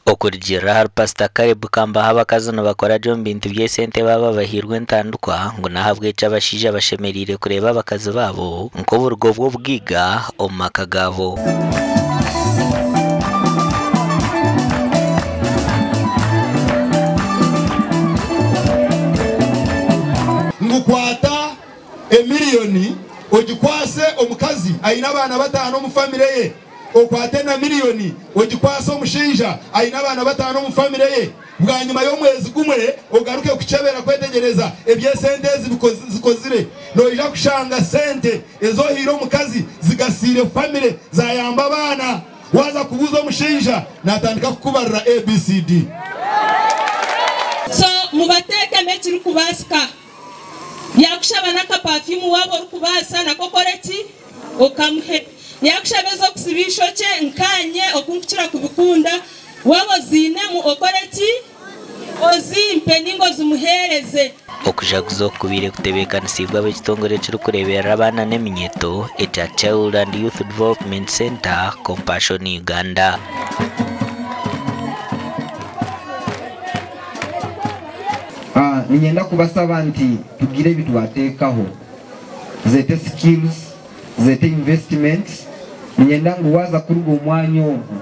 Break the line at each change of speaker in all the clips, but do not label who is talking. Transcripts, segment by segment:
Okurugiirira ahari Pasita Caleb Kambaho abakazi nibakora gye omu bintu by'esente baaba bahairwe entandikwa ngu n'ahabw'ekyo abashaija bashemereire kureeba abakazi baabo nk'oburugo bw'obugaiga omu maka gaabo.
Ngu kwata emiliyoni ogikwase omukazi aine abaana bataano omu famire ye, okwate na miliyoni ogikwase omushaija aine abaana bataano omu famire ye. Bwanyima y'omwezi gumwe ogaruke kukyebera kwetegyereza ebi esente ezi zikozire. Noija kushanga sente ezi ohaire omukazi zigasiire famire zayamba abaana. Waaza kubuuza omushaija naatandika kukubarira ABCD.
So mubateekemu ekirikubaasika. Yaakushaba n'akapaafyumu waaba orikubaasa nako okore ki? Okamuhe. Yaakushaba ez'okutsiba eishokye nkaanye oku nkukira kubikunda, waaba oziinemu okore ki? Ozimpe nainga ozimuheereze.
Okujaguza oku kubaire kutebeekanisiibwe ab'ekitongore ekirikureeberera abaana n'eminyeeto ekya Child and Youth Development Centre Compassion Uganda.
Niinyenda kubasaba nti tugire ebi twateekaho, zeete skills, zeete investments, niinyenda ngu waaza kuruga omu mwanya ogu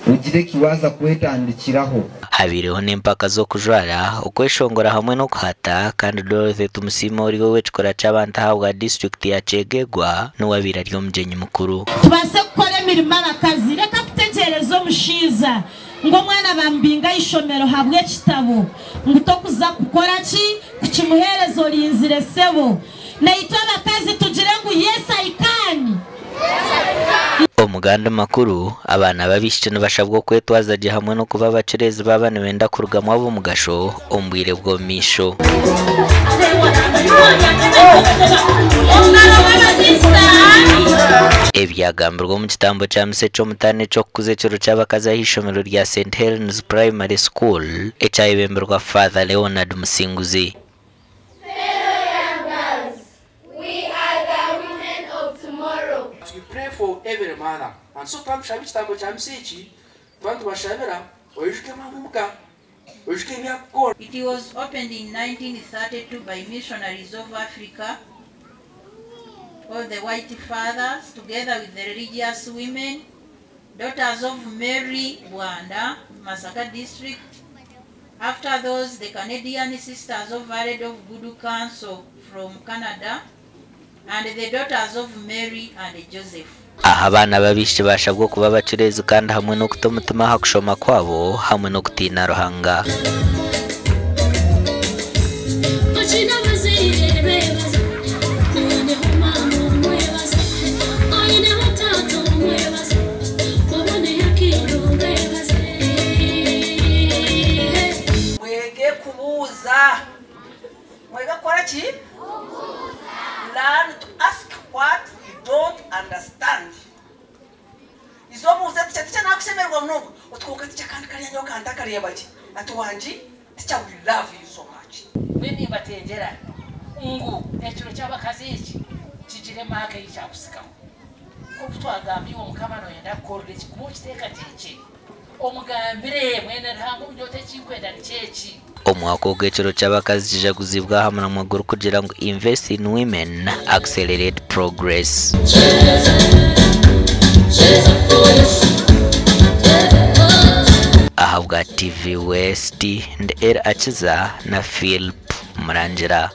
ogire eki waaza kwetandikiraho.
Habaireho n'empaka z'okujwara, okweshongora hamwe n'okuhata kandi Dorothy Tumusiime ori ow'ekikura ky'abantu ahabwa disiturikiti ya Kyegegwa niwe abaire ari omugyenyi mukuru.
Tubaase kukora emirimo abakazi. Reka kutegyereza omushaija ngu omwana bamubinga aha ishomero habw'ekitabo ngu tokuza kukora ki? Kukimuheereza orinzire sebo. Naitwe abakazi tugire ngu yes I can.
Omu gandi makuru, abaana b'abaishiki nibashabwa okwetwaza gye hamwe n'okuba abacureezi baaba nibenda kurugamu ab'omugasho omu bwire bw'omu maisho. Ebyagambirwe omu kitambo kya misa eky'omutaano eky'okukuza ekiro ky'abakazi aha ishomero rya St Helens Primary School ekyayebemberwa Father Leonard Musinguzi.
Fellow young girls, we are the women of tomorrow.
We pray for every mother and so twaba nitushaba ekitambo kya misa eki, twaba nitubashabira oijuke maama omuka, oijuke ebi arikukora.
It was opened in 1932 by missionaries of Africa called the White Fathers together with the religious women, Daughters of Mary Bwanda, Masaka District. After those, the Canadian Sisters of Our Lady of Good Counsel from Canada and the Daughters of Mary and Joseph.
Aha abaana b'abaishiki baashabwa okuba abacureezi kandi hamwe n'okuta omutima aha kushoma kwabo hamwe n'okutiina Ruhanga.
Mwege kubuuza. Mwege kukora ki? Learn to ask what you don't understand. Iza obuuze teacher, teacher nakushemererwa munonga. Oti kwonka teacher kandi kariya nyowe kantakareeba gye. Ati wangi teacher we love you so much.
Mbwenu nimbatengyera ngu ekiro ky'abakazi eki kigire maaka ei kyakutsigaho. Nk'oku twagamba iwe Mukama nooyenda kukorera eki, guma okiteekateekye, omugambire, Mwene Ruhanga omuri oti eki nkwenda nikyo eki.
Omwaka ogu ekiro ky'abakazi kijaguzibwa aha muramwa gurikugira ngu Invest in Women, Accelerate Progress. Ahabwa TV West, ndi Elly Akiza na Philp Murangira.